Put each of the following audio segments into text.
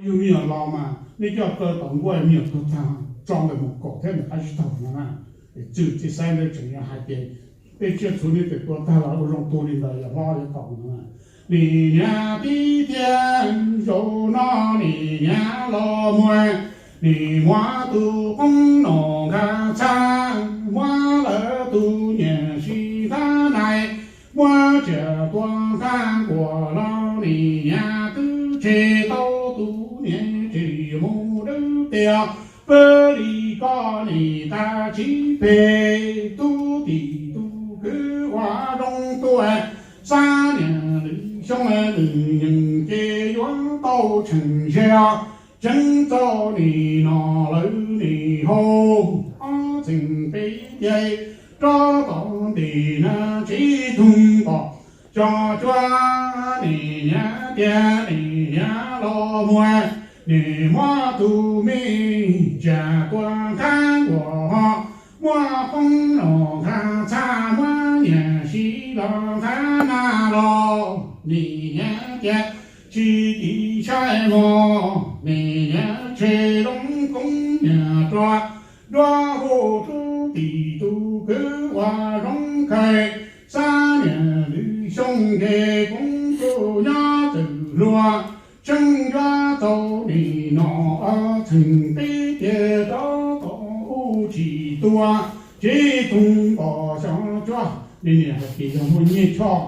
Yug me nyuam los mas nej coj plaws tom nkuaj me nyuam tuag tag, tso ntawm mus kaum thiab ntawm qab tsib taug no na. Txwm txiv xaiv ntawd tseem yuav hais tias, tej tsiaj txhu nej tes tua tag los ua zoo tua li ntawd yog hlob yuav tau no. Nim niam tij thiab zaum no nim niam los muaj, nim muab tus qoob no nkag txhab, muab lawv tus niam sib nthab nais, muab tsiaj tua nqaj nkuam los nim niam twb tseg tau tus niam tsev mus dawb tiag. Pab li koj nim tag tsib peg, tub tim tus kwv ua zoo tuaj, xab niam lwm xyoo lwm yees ces yuav tau tshee zia. Tseeb txoj nim no lawv nim haus, ob txheem peb tiag, rov tom ntim na tsib tug npos xyov cuab. Nim niam tiag nim niam los muaj, nim muab tus me tsiaj tua nqaj nkuam, muab qoob no nkag txhab, muab niam sib los nthab nais los, nim niam tiag tsis tiv sai mog, nim niam tseg zoo koob niam rua, nruab hu tub tim tus kwv ua zoo kawg, xab niam lwm xyoo nce koob kuj nyob txwm hlua. Tseeb yuav txaus nim no ob txheem peb tiag, rov tom ub tsis tua tsib tug npos xyov cuab. Nim niam hais tias yog muaj nyiaj choj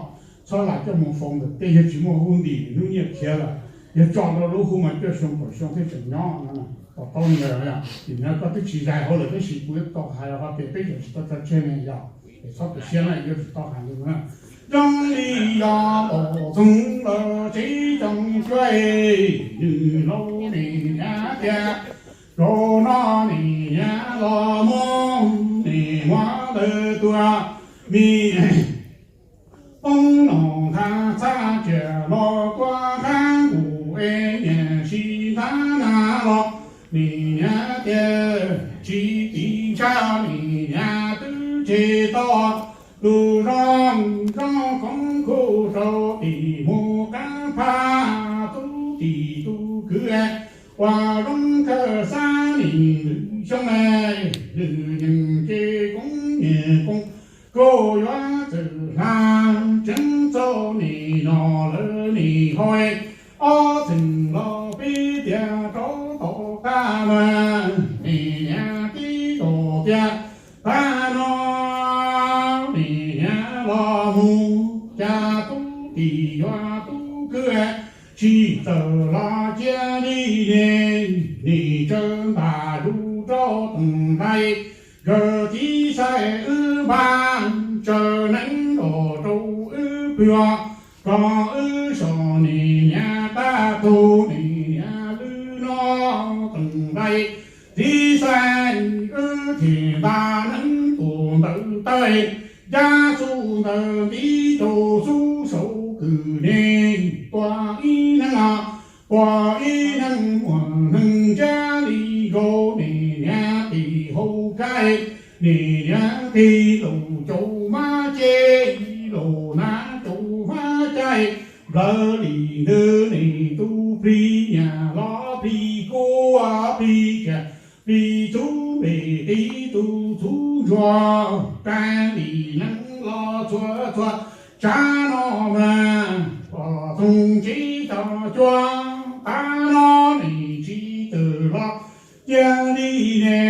txhob lam coj mus faus ntawm tej, yog tsis muaj hub ntim hnub nyiaj khiav lawm, yog tso rau lub hub mas cuaj xyoo kaum xyoo thiaj tseem nyob no. Pom tau li ntawd, nim no koj twb tsis zais hauj lwm tab sis kuv yuav tau hais los ho tias peb yuav tsis tau tso tseg ne yog, es txhob tu siab na, yuav tsis tau hais li na. Zoo li yog npos txoog los tsev coo cuab, nws laus nim niam tiag, zaum no nim niam los muaj, nim muab lawv tua, me qoob no nkag txhab, tsiaj los tua nqaj nkuam es niam sib nthab nais los, nim niam tiag tsis tiv sai, nim niam twb tseg tau tus zoo zoo koob kuj rau tim mus qab phab. Tub tim tus kwv ua zoo kawg, xab niam lwm xyoo lwm yees ces koob niam koob kuj yuav txwm hla. Tseeb txoj nim no lawv nim haus, ob txheem los peb tiag, rov tom qab mas nim niam tib tug tiag. Pab no nim niam los mus, cas tub tim yuav tub kwv tsis txawm los cia li ne. Nim tsawv ntaj zus rau toom ntais, nkawd txiv xaiv wb npaj, tsawv neeb los rau wb pluag, kom wb so nim niam tab tug nim niam lwm no toom ntais. Txiv xaiv wb thim ntaj neeb tuam ntawm taw, ncaj xub ntawd ntiv rau xub saum kws ne. Tua ib neeg, tua ib neeg, muaj neeg ntsiab li nkaus, nim niam tim haus kaij, nim niam tim laus caum mab ceg, laus nab caum mab caij, nplawv li ntawd nim tus plig niam los plig kub plig tsiaj, plig txhuv npe qi tus txhuv ntsuag, ras li neeb los txhua txhua. Tsam no mas pom txoog tsev cov cuab, pab no nim tsis txawm los cia li ne.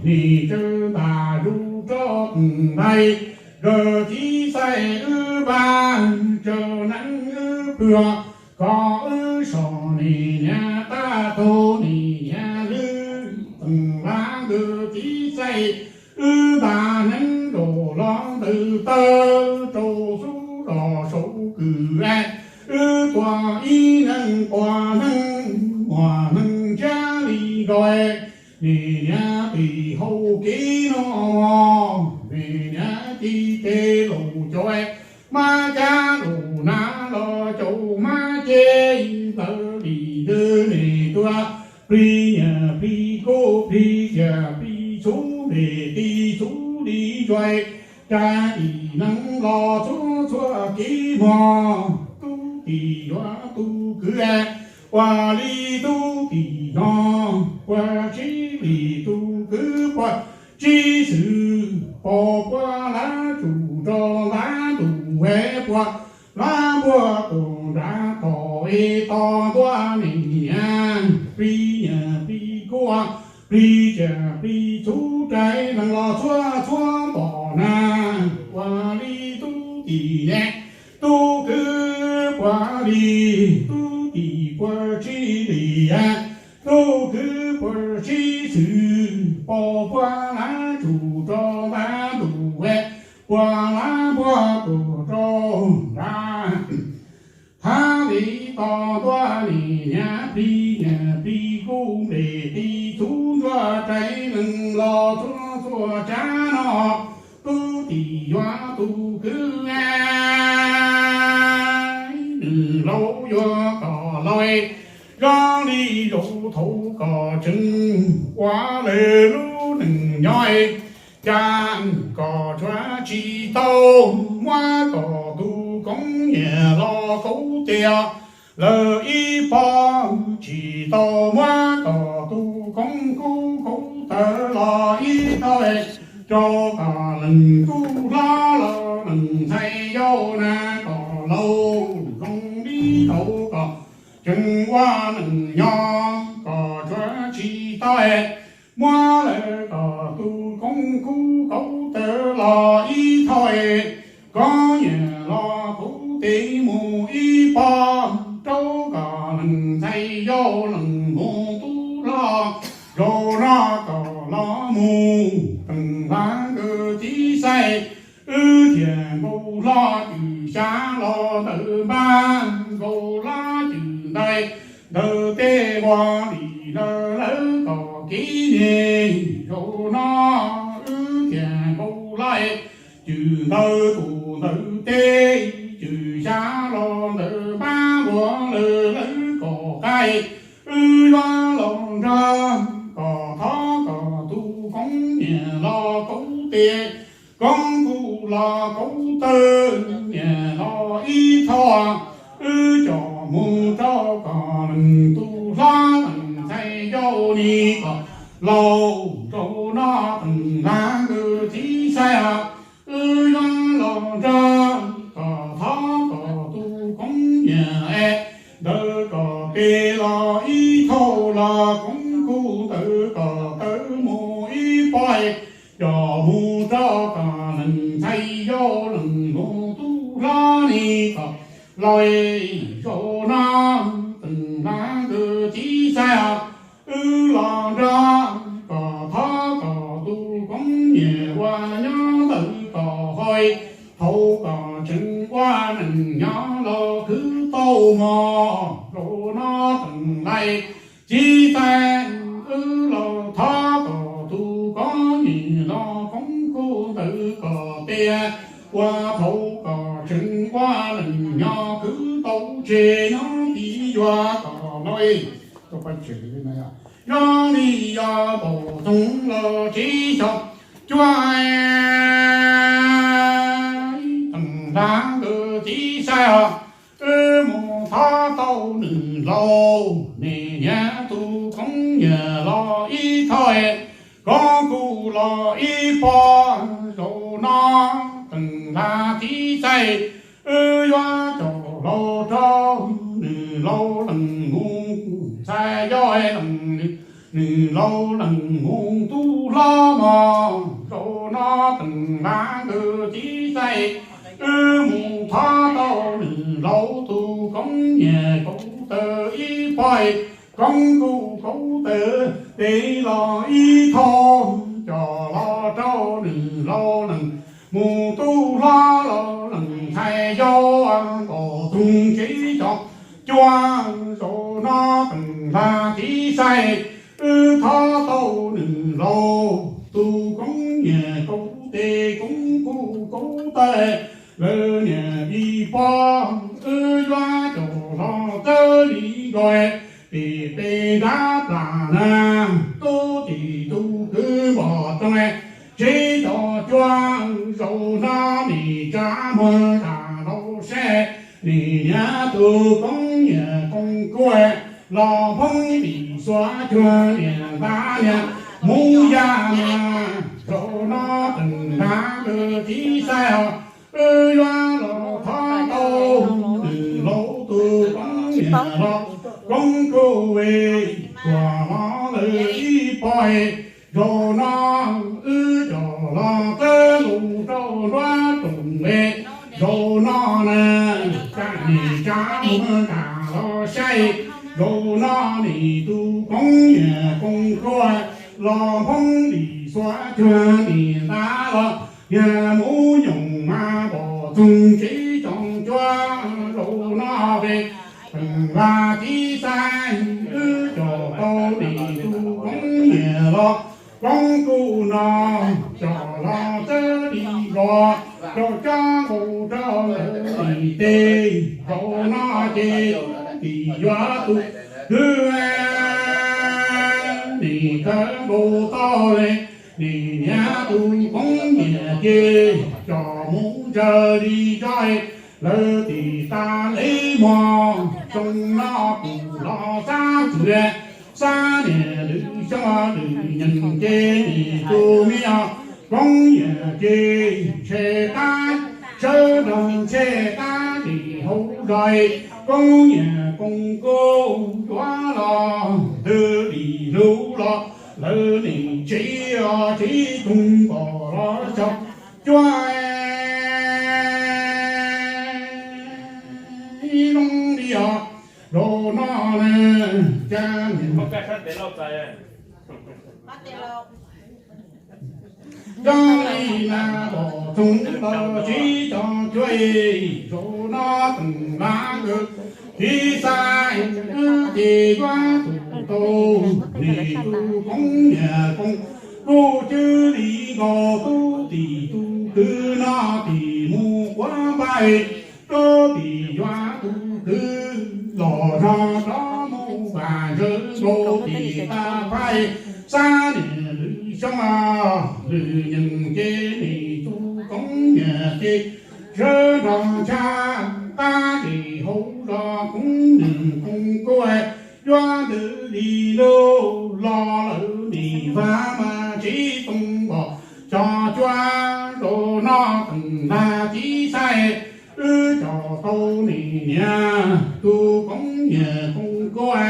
Nim tsawv ntaj zus rau toom ntais, nkawd txiv xaiv wb npaj, tsawv neeb wb pluag, kom wb so nim niam tab tug nim niam lwm. Toom ntais nkawd txiv xaiv wb ntaj neeb nraum los ntawm taw, rau xub los saum kws, wb tua ib neeg pua neeg, muaj neeg ntsiab li nkaus, nim niam tim haus kev no, nim niam tim tej laus caum mab cab, laus nab los caum mab ceg, nplawv li ntawd nim tus plig niam plig kub plig tsiaj plig txhuv npe qi txhuv li ntsuag, ras li neeb los txhua txhua kev mog. Tub tim yuav tub kwv, ua li tub tim yog puag tsib hlis, tus kwv puag tsib xwm pom puag lav tsum rau ntab ntus es puag lav npuag tus nrad tom es tos ntua nim niam plig nyiam plig kub, plig ciam plig txhuv rais neeg los txhua txhua ntom na. Puag li tub tim ne, tus kwv puag li tub tim puag tsib hlis, tus kwv puag tsib xwm pom puag lav tsum rau ntab ntus es puag lav npuag tus rau nrad. Thab li tos ntua nim niam plig nyiam plig kub, nplej plig txhuv ntsuab rais neeg los txhua txhua tsav no, tub tim yuav tus kwv, nws laus yuav kom laus, zoo li zaum thaum kom tseem ua lawm lub neej nyob, cas kom tshuav tsis tau muab kom tus koob nyiam los kaub tes lawm ib pob, tsis tau muab kom tus koob kub kaub taw los ib thoj, rau kom leej tub hlob los leej ntxhais yau na kom laus zoo li thaum kom tseem ua neej nyob, kom tshuav tsis tau muab lawm kom tus koob kub kaub taw los ib thoj, koob nyiam los kaub tes mus ib pob, rau kom leej ntxhais yau leej mus tub hlob, zaum no kom los mus teem hla nkawd txiv xaiv, wb thiaj nkaus hlo cwm xya los ntawm npab, nkaus hlo cwm ntawm ntawm tej npua lim lawm lawv kom kev nyem, zaum no wb thiaj nkaus hlo cwm ntawm tus ntawm tej, cwm xya los ntawm npab npua lawm lawv kom qaib, wb yuav los nrog kom thov kom tus koob nyiam los kaub tes, koob kub los kaub taw, nyiam los ib thoj, wb coj mus rau kom leej tub hlob leej ntxhais yau ni kom laus, zaum no teem hla nkawd txiv xaiv, wb yuav los nrog kom thov kom tus koob nyiam es ntawd kom tes los ib thoj, los koob kub ntawd kom taw mus ib pob, coj mus rau kom leej ntxhais yau leej mus tub hlob ni kom laus, zaum no teem hla nkawd txiv xaiv, wb los nrog kom thov kom tus koob nyiam ua nyob ntawm kom hau, thaum kom tseem ua neej nyob los khwv tau mog, zaum no teem hla txiv xaiv, wb los thov kom tus koob nyiam los koob kub ntawd kom tes, ua thaum kom tseem ua neej nyob khwv tau tseg nyob tid yuav kom laus. Zoo li yog npaum txoog los tsis xyov cuab, teem hla nkawd txiv xaiv, wb mus thov tau nws laus, nim niam tus koob nyiam los ib thoj, koob kub los ib pob, zaum no teem hla txiv xaiv, wb yuav coj los rau nws laus leej mus, ntxhais yau leej, nws laus leej mus tub hlob mog, zaum no teem hla nkawd txiv xaiv, wb mus thov tau nws laus tus koob nyiam kaub taw ib pob, koob kub kaub taw tes los ib thoj, coj los rau nws laus leej mus tub hlob los leej ntxhais yau, npaum txoog tsis xyov cuab, zaum no teem hla txiv xaiv, wb thov tau nws laus tus koob nyiam kaub tes koob kub kaub taw, lawv niam ib pob, wb yuav coj los txawb li nkaus tim peb nrab plas na, tub tim tus kwv npom rooj, tsis xyov cuab, zaum no nim tsa muag tham laus seb, nim niam tus koob nyiam koob kub los phoob lim xuav cuag niam ntab niag Hmoob Yaj na. Zaum no teem ntab nkawd txiv xaiv os, wb yuav los thov tau nws laus tus koob niam los koob kuj es tuag los lawm ib pob. Zaum no wb coj los txawb lus rau nruab rooj es, zaum no na, tsa niam tsa muag nram los saib. Zaum no nim tus koob niam koos kuaj los phoob lim xuav cuag niam ntab los, yog mus nyoos mas pom txoog tsev tsoom cuab. Zaum no peb teem ntab txiv xaiv, wb coj tau nim tus koob niam los koob kuj no, coj los txawb li nkaus rau cov nkaus rau lawv lim teb. Zaum no ces tim yuav tus kwv nim khawv nkaus tau li, nim niam tus koob niam ces coj mus ntsaws li zog. Lawv tim tas li muag tsoom no kuj los xab txwm, xab niam lwm xyoo lwm nyees ces nim tus me os koob niam ces ntshe qab sawv nrog ntshe qab lim hauv zos. Koob niam koos kuj yuav los twb lim lub los lawv nim tsev os tsev tsoom pom los xyov cuab ib lub li os. Zaum no na, cas zoo li na pom txoog los tsev tsoom cuab. Zaum no teem ntab nkawd txiv xaiv, ces yuav tus tau nim tus koob niam koos kuj cwj li nkaus tub tim tus kwv no tim mus quav npaij. Tub tim yuav tus kwv los zog rov mus vam ntsawv nkaus tim tag faib. Xab niam lwm xyoo lwm nyees ces nim tus koob niam ces sawv nrog ntshe qab lim hauv zos koob niam koos kuj yuav ntws li lub los lawv nim vaj mas tsev tsoom pom xyov cuab. Zaum no teem ntab txiv xaiv, wb coj tau nim niam tus koob niam koos kuj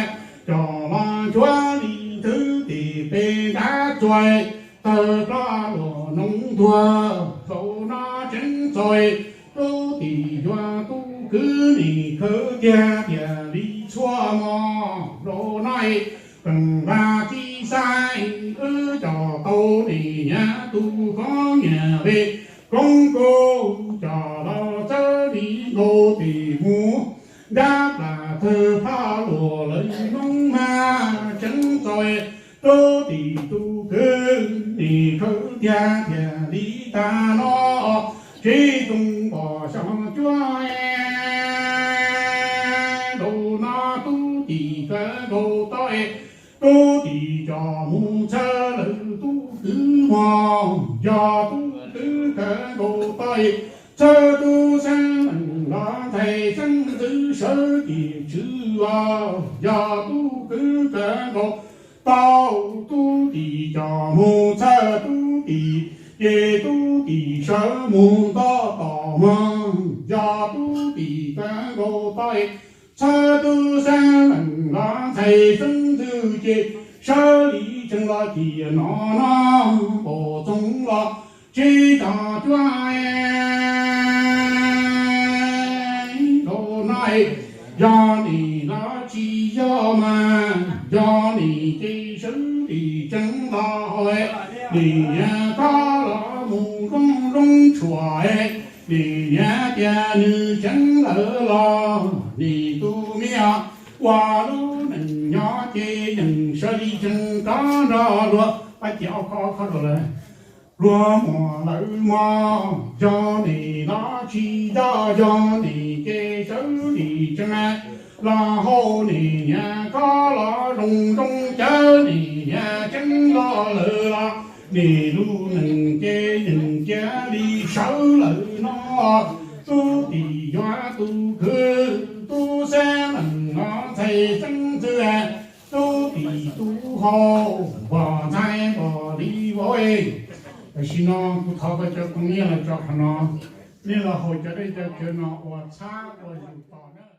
coj los cuab li ntawd tim peb ntab txuas tawg plaub luam noov ntuag. Zaum no tseeb txais tub tim yuav tus kwv nim khawv tiag tiag li txhua hmo. Zaum no teem ntab txiv xaiv, wb coj tau nim niam tus koob niam koos kuj coj los txawb li nkaus tim mus nrab plas tawg plaub luam lawv noob mas tseeb txais tub tim tus kwv nim khawv tiag tiag li tag no. Tsev tsoom pom xyov cuab, zaum no tub tim khawv nkaus tau, tub tim coj mus txhawb lawv tub kwv mog, yog tub kwv khawv nkaus tau, txhawb tub xeeb leej los ntxhais xeeb ntxwv sawv tim tswv los, yog tub kwv khawv nkaus tau, tub tim coj mus txhawb tub tim, ces tub tim sawv mus nto tom mog, yog tub tim khawv nkaus tau, txhawb tub xeeb leej los ntxhais xeeb ntxwv ces sawv li tsees los tiam no no pom txoog los tsev tsoom cuab. Zaum no yog nim los tsis yog mas, yog nim ces sawv li tsees los hais, nim niam khob los mus zoo zoo tshuam, nim niam tias nws tseev lawm los nim tus me ua lub neej nyob ces yeej sawv li tsees rov nrog luag pab ces ob khob khob rau lawv. Luag muab lawv mog, yog nim los tsis yog, yog nim ces sawv li tsees los hais, nim niam khob los zoo zoo cawv, nim niam tseev los lawm los nim lub neej ces yeej cia li sawv lawm no. Tub tim yuav tus kwv, tub xeeb leej los ntxhais xeeb ntxwv Tub hau npog ntxaib npog li vauv es. Tam sim no kuv thov kom cov koom nyiaj los tso qhov no, nej los haus cov dej cov cawv no ua txhab ua yus tos na.